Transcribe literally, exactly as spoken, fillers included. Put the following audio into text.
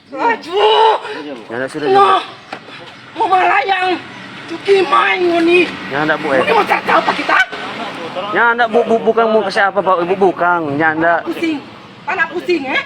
Aduh. Nyanda sudah. Nah, mau malayang. Tuki main ngoni. Nyanda, Bu, eh. Ngoni mau cari tahu tak kita? Nyanda, Bu, Bu, bukan mau ke siapa, Pak? Ibu bukan, nyanda. Pusing. Anak pusing, eh?